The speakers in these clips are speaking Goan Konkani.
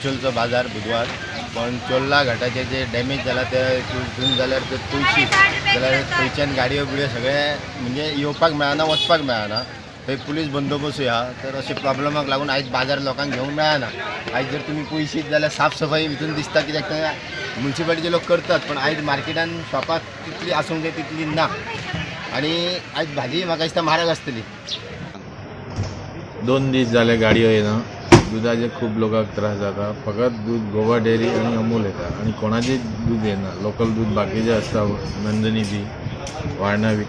बिचोलचो बाजार बुधवार. पण चोर्ला घाटाचे जे डॅमेज जाला ते हितून जाल्यार ते पयशी जाल्यार थंयच्यान गाडयो बिडयो सगळे म्हणजे येवपाक मेळना, वचपाक मेळना. थंय पुलीस बंदोबस्तूय आहा. तर अशे प्रॉब्लमाक लागून आयज बाजार लोकांक घेवंक मेळना. आयज जर तुमी पयशीत जाल्यार साफ सफाई भितून दिसता, कित्याक थंय मुन्सिपालिटीचे लोक करतात, पण आयज मार्केटान शॉपाक तितली आसूंक जाय तितली ना. आनी आयज भाजी म्हाका दिसता म्हारग आसतली. 2 दीस जाले गाडयो येना. दुदाचे खूब लोकांक त्रास जाता. फकत दूद गोवा डेअरी आनी अमूल येता आनी कोणाचें दूद येना. लोकल दूद बाकीचे आसता, नंदनी बी, वारणा बी,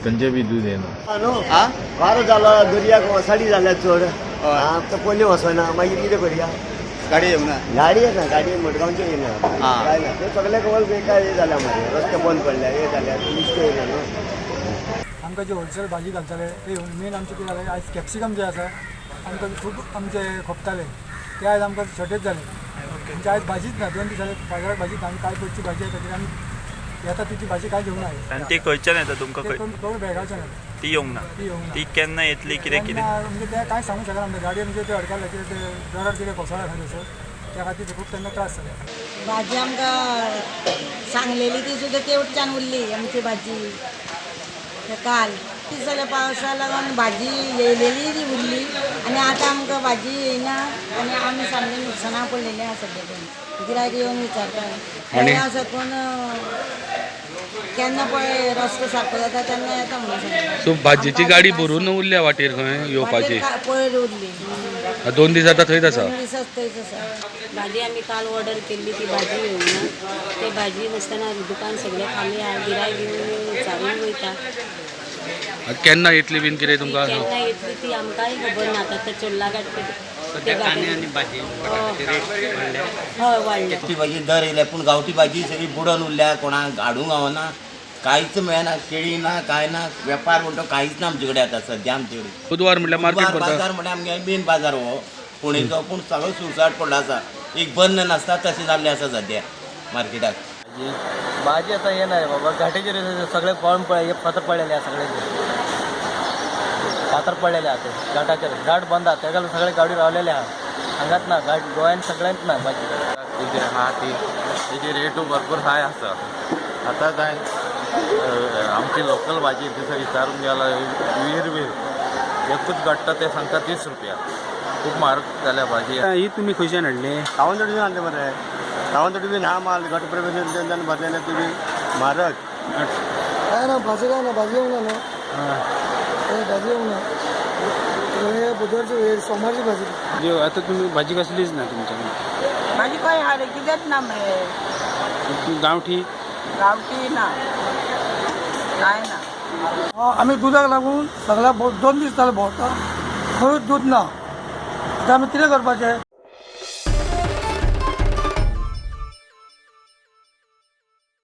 खंयचें बी दूद येना. न्हू वारो जालो, दर्याक वसाडी जाल्या चड. आतां पयलीं वचना, मागीर कितें करया? गाडी येवंक ना. गाडी येना, गाडी मडगांवची येना. काय ना, ते सगळे कवल बेकार हे जाल्या मरे, रस्ते बंद पडल्या, हे जाल्या, नुस्तें येना न्हू. आमकां जे होलसेल भाजी घालताले ते येवन मेन आमचें कितें जालें, आयज कॅप्सिकम जे आसा आमकां खूब आमचे खोपताले, ते आयज आमकां शॉर्टेज जाले. म्हणजे आयज भाजीच ना, 2 दीस जाले बाजारात भाजीच ना. आमी काल पयरची भाजी येता कित्याक आमी येता तिची भाजी काय घेवना आयज. आनी ती खंयच्यान येता तुमकां? ते खंय करून बेळगांवच्यान येता. ती येवंक ना? ती येवंक ना. ती केन्ना येतली, कितें कितें? तेन्ना म्हणजे ते कांय सांगूंक शकना. आमच्या गाडये म्हणजे ते अडकले, कितें ते दरार कितें कोसळ्ळा खंय थंयसर, त्या खातीर खूब तांकां त्रास जाले. भाजी आमकां सांगलेली ती सुद्दां तेवटच्यान उरली आमची भाजी. ते काल दीस जाले पावसा लागून भाजी येयलेली ती उरली आनी आतां आमकां भाजी येयना आनी आमी सामकें नुकसाना पडलेली आसा सद्या. गिरायक येवन विचारता बेळगांव साकून केन्ना पळय रस्तो सारको जाता तेन्ना येता म्हणून सांगता. सो भाजयेची गाडी भरून उरल्या वाटेर खंय येवपाची? वाटेर पयर उरली. 2 दीस आतां थंयच आसा. 2 दीस थंयच आसा. भाजी आमी काल ऑर्डर केल्ली ती भाजी येवंक ना. ते भाजी नासतना दुकान सगळें खाली आहा. गिरायक येवन विचारून वयता. केन्ना येतली बीन कितें तुमकां? केन्ना येतली ती आमकांय खबर ना. आतां ते चोर्ला घाट हय वाडल्या. गांवठी भाजी दर येयल्या, पूण गांवठी भाजी सगळी बुडोन उरल्या. कोणाक हाडूंक गावना, कांयच मेळना, केळी ना, कांय ना. वेपार म्हणटा कांयच ना आमचे कडेन आतां सद्या आमचे कडेन. बुधवार म्हटल्यार मार्केट भरता. बाजार म्हळ्यार आमगे मेन बाजार हो फोंडेचो, पूण सगळो सुळसाट पडलो आसा. एक बंद नासता तशें जाल्लें आसा सद्या मार्केटाक. भाजी आता येणार आहे बाबा. घाटेचे सगळे फॉर्म पळ फातर पडलेले आहे, सगळे फातर पडलेले आहे घाटाचेर. घाट बंद आहा, तेका सगळे गाडी रावलेले आहा. हांगात ना घाट, गोंयान सगळ्यांत ना भाजी. ती आहा ती तेजी रेटू भरपूर हाय आसा. आतां काय आमची लोकल भाजी थंयसर विचारून गेला, वीर वीर एकूच घडटा ते सांगता 30 रुपया. खूब म्हारग जाल्या भाजी. ही तुमी खंयच्यान हाडली? सावंतवाडीसून हाडले मरे. सावंतवाडी बीन हा माल घट प्रवेश भरलेले, ती बी म्हारग. काय ना भाजी, काय ना भाजी येवंक ना न्हू, भाजी येवंक ना. हे बुधवारची सोमारची भाजी. आता तुमी भाजी कसलीच ना तुमच्याकडे? भाजी खंय हा रे, कितेंच ना मरे. गांवठी? गांवठी ना, काय ना. आमी दुदाक लागून सगळ्या 2 दीस जाले भोंवता, खंयूच दूद ना. आतां आमी कितें करपाचें?